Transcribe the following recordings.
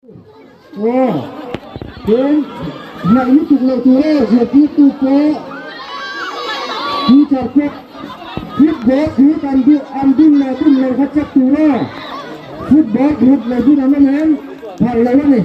Aw, tin, hnaih lutuk loh tur e zirtirtu pawh teacher pawh football group an duh an dun leh dun loh kha check tur aw, football group lo dun an awm em phal lo a ni.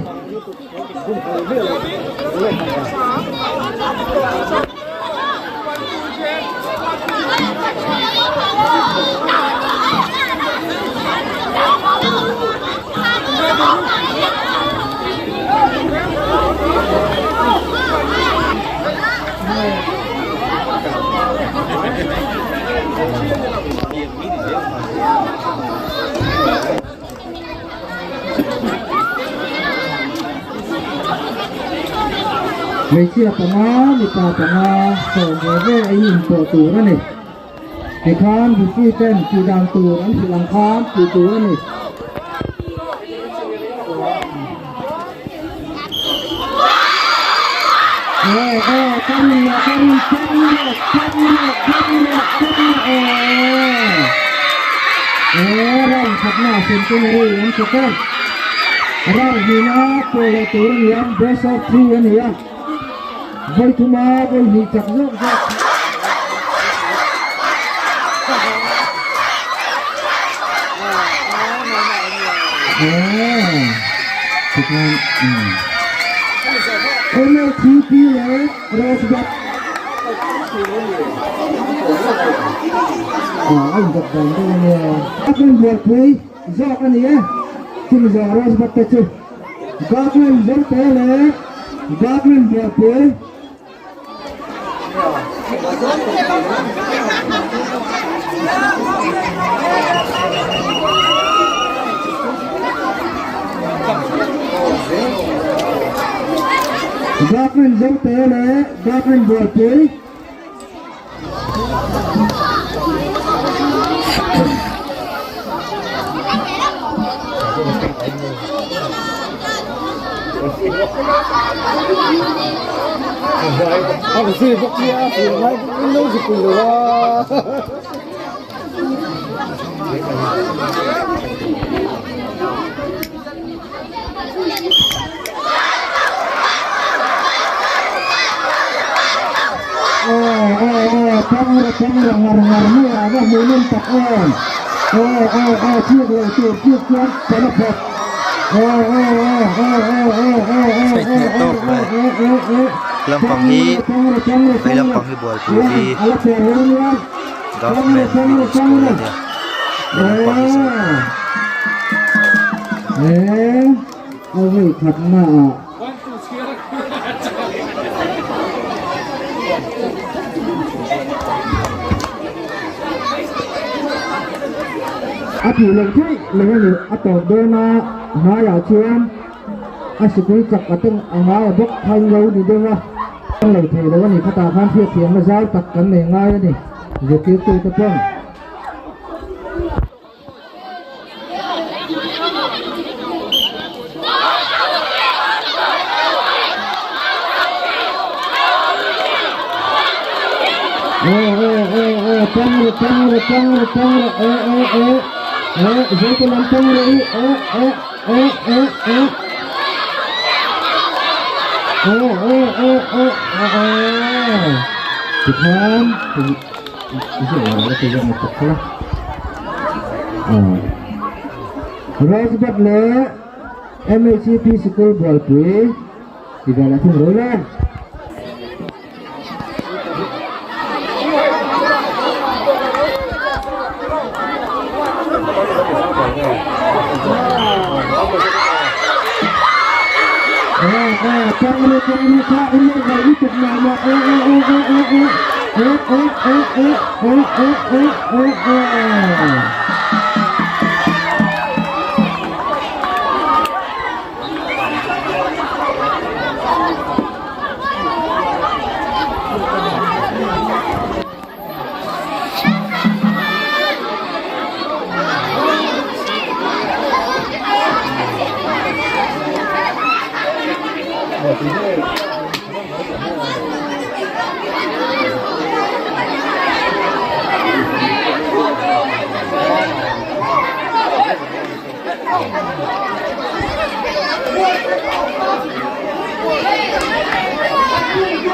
Hmeichhia panga mipa panga sawm ve ve a inpawh tur a ni. Tikhan referee ten tih dan tur an hrilh ang khan tih tur a ni. Aw aw ka rin lo ka rin ka rin lo ka rin lo ka rin lo ka rin lo aw aw round khatna centenary an second round hnihna pawh leh tur a ni a best of three a ni a vawi thuma vawi hnih chak zawk zawk. MLTP leh Rosebud a inzawp dan deuh a nia. A hmun buaipui zawk a ni e. Chumi zawh Rosebud te chu Government Zote leh Government buaipui. Government Zote leh Government Bualpui. Aw aw aw pangra pangra ngar ngar mai a va hmuh nawm tak em aw aw aw chiak lo tur chiak chuan pan a phawt aw aw aw aw aw aw aw aw State hneh aw tawk aw mai aw aw aw lampang hi pangra pangra pangra vei pangra lampang hi bualpui one hi a la pawh ho ania pangra government pangra middle school pangra a nia leh lampang hi aw eh a vawi khatna ah. A tih loh theih lo a ni, a tawp dawn a, hnaiah chuan a sikul chak a tawng a ngai a bawk kha in lo ni deuh a, kan lo thei lo a ni, khatah khan hriatthiamna zau tak kan nei ngai a ni, zirtirtute pawn. Rosebud leh MHCP sikul bualpui ti vel a thung rul a.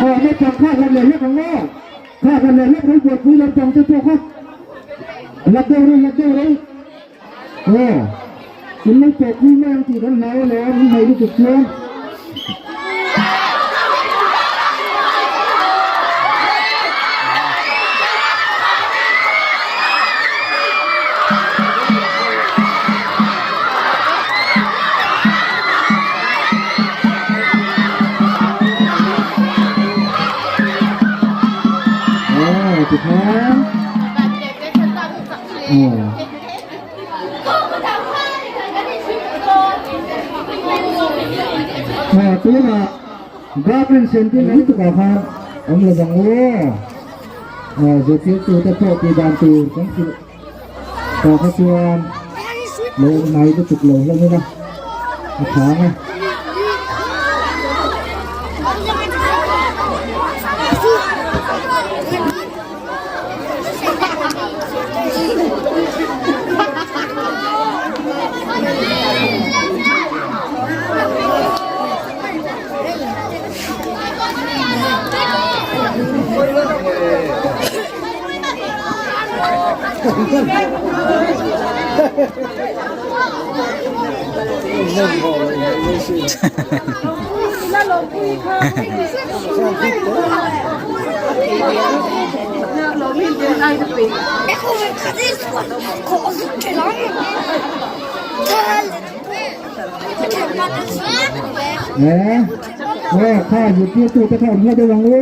Aw naupang kha han leh hlek ang aw. Kha han leh hlek ro buaipui lampang te pawh kha la deuh ro la deuh ro. Aw in lo tawhpui mai ang tih kan hlau alawm in hnaih lutuk chuan. Aw tikhan aw aw tunah government centenary tukah khan awm lo vang aw aw zirtirtute pawh tih dan tur kan hrilh tah kha chuan lo awm hnai lutuk lo hlawm ila a chhang a. Aw kha zirtirtu te kha awm hla deuh ang aw.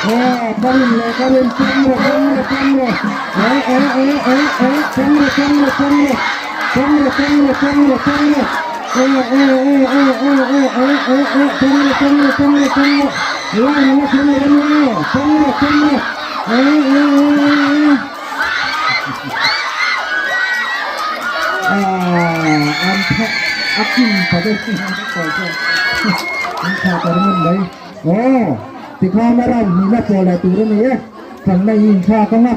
Aw ka rin leh ka rin pang rawh pang rawh pang rawh aw aw aw aw aw pang rawh pang rawh pang rawh pang rawh pang rawh pang rawh pang rawh aw aw aw aw aw aw aw aw aw pang rawh pang rawh pang rawh pang rawh line a la thleng lo ania aw pang rawh pang rawh aw aw aw aw aw Aaa an tha a kim ta deuh an tha ta ringawt mai aw tikhan a round hnihna pawh leh tur a ni e thlanna hi inthlak ang a.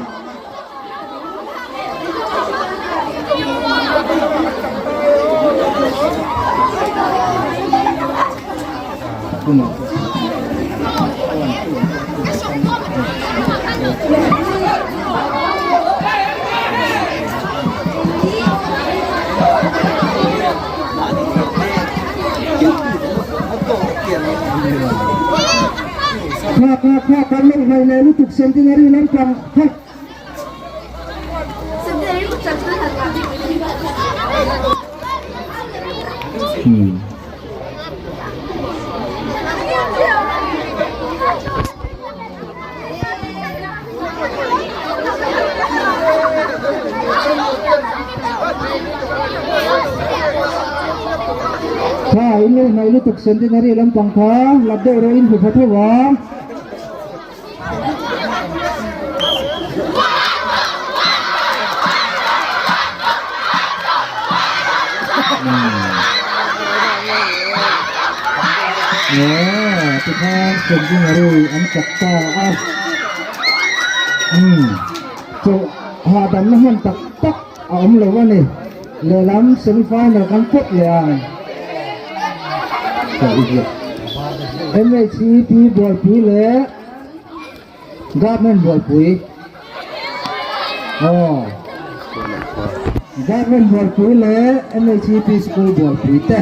Kha kha kha kan lo hnai leh lutuk centenary lampang kha. Kha in lo hnai lutuk centenary lampang kha lap deuh rawh in hmu pha tho a. Aw tikhan centenary an chak ta a umm chawlh hahdamna hman tak tak a awm lo a ni lehlam semi final kan phawt leh ang MHEP buaipui leh Government buaipui aw Government buaipui leh MHEP school buaipui te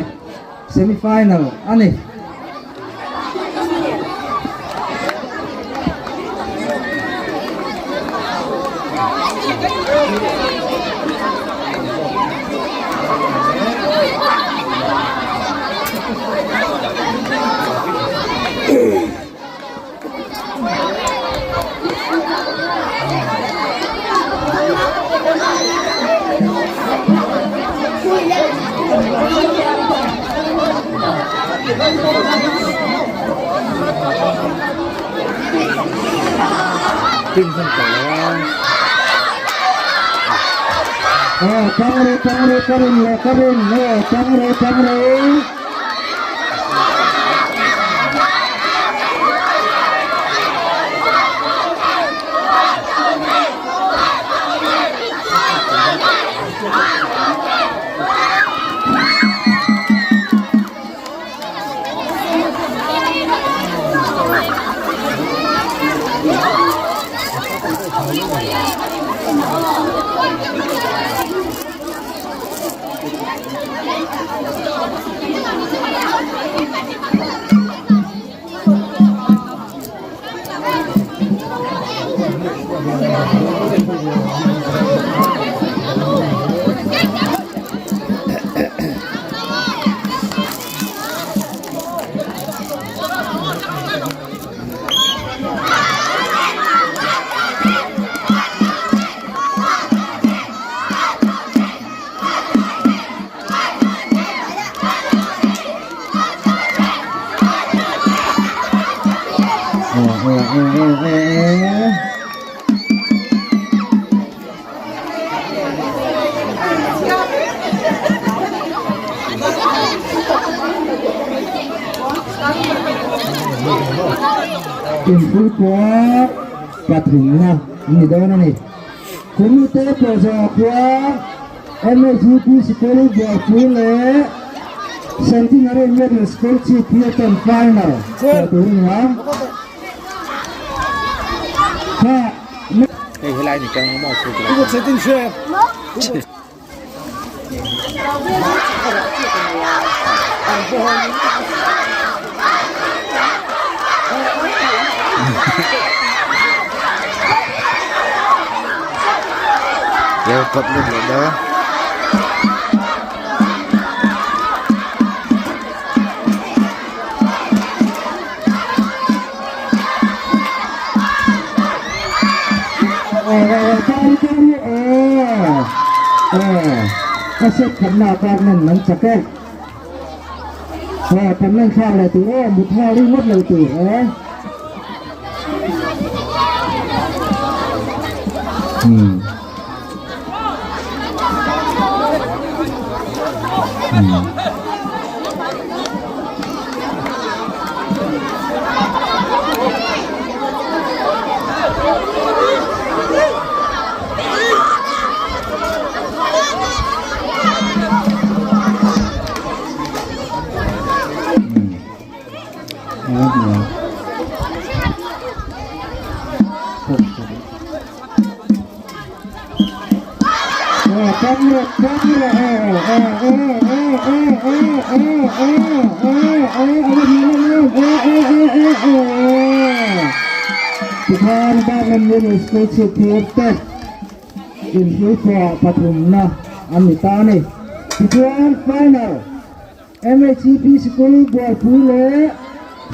semi final a ni. Aw tang rawh tang rawh ka rin leh ka rin aw tang rawh tang rawh. Inpuipua pathumna an ni dawn a ni. Kumite pawhzawh khua MHUP Sikul Bualpui leh Centenary Middle School Chhipphir ten final tawh tur a ni ang. Kha Hei helai ni kang maw chu. Leo pawt lut leh dawn. A set khatna apartment an chak e he apartment thlak leh tur e mut nghal ringawt lo tur e Tikhan Barnum Middle School chhipphir te inhruipawh pathumna an ni ta a ni. Tichuan final MHEP Sikul Bualpui leh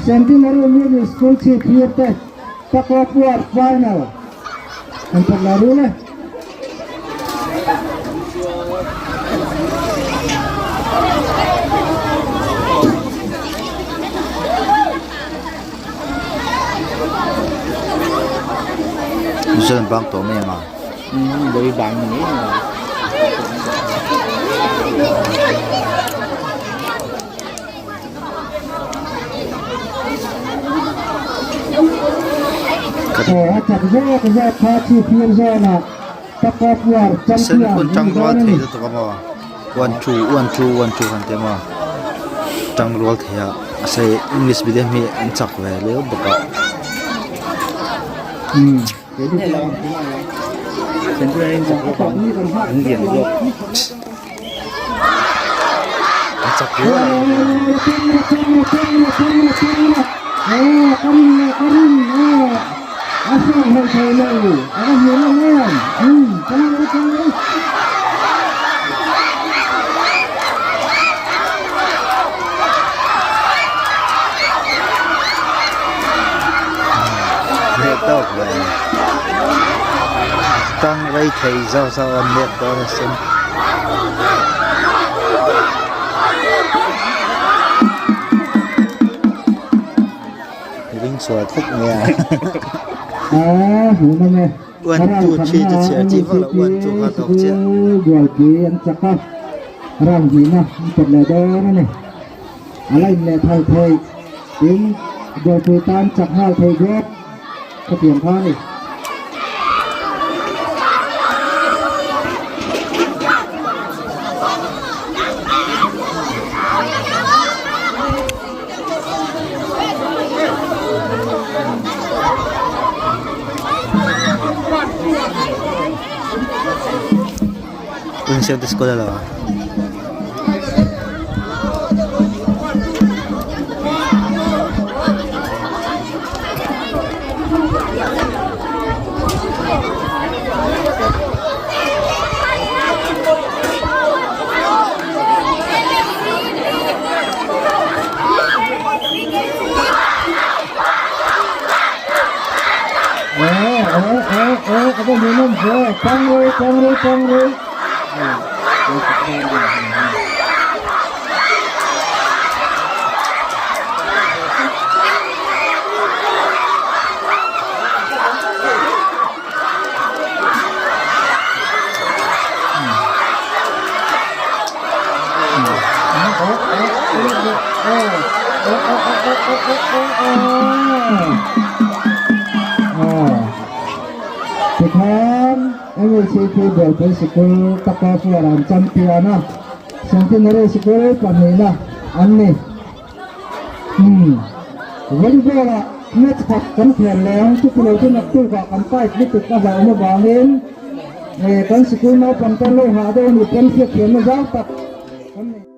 Centenary Middle School chhipphir te Tug-of-War final an pawt lai rul e. Zan bang tawh mai ang a. Lei bang ni ngei mai. A chak zawk zawk kha chhipphir zawnah Tug-of War Sen champion hun an ni tang rual dawn a thei ni. lutuk a maw one two one two one two han ti a maw tang rual thei a mahse english medium hi an chak ve leu bawk a. An chak viau a Hneh tawk lo a ni. Tang rei thei zauh zauh a nep dawn asin. Ring sual khawp mai a. One two three te chhiar chi vak loh one two kha tawk chiah. Bualpui an chak a, round hnihna an pawt leh dawn a ni. A la in leh thal theih tin Bualpui tan chak nghal theih bawk khawpian kha a ni. Insiam te school alo. VCP Bualpui Sikul taka fuar an champion a, Centenary Sikul pahnihna an ni. Umm volleyball ah match khat kan khel leh ang chu tilo chu naktuk ah kan tight lutuk a hlauhna vangin eh kan sikul naupang tan lo hah deuh a ni pawn hriatthiamna zau tak kan nei.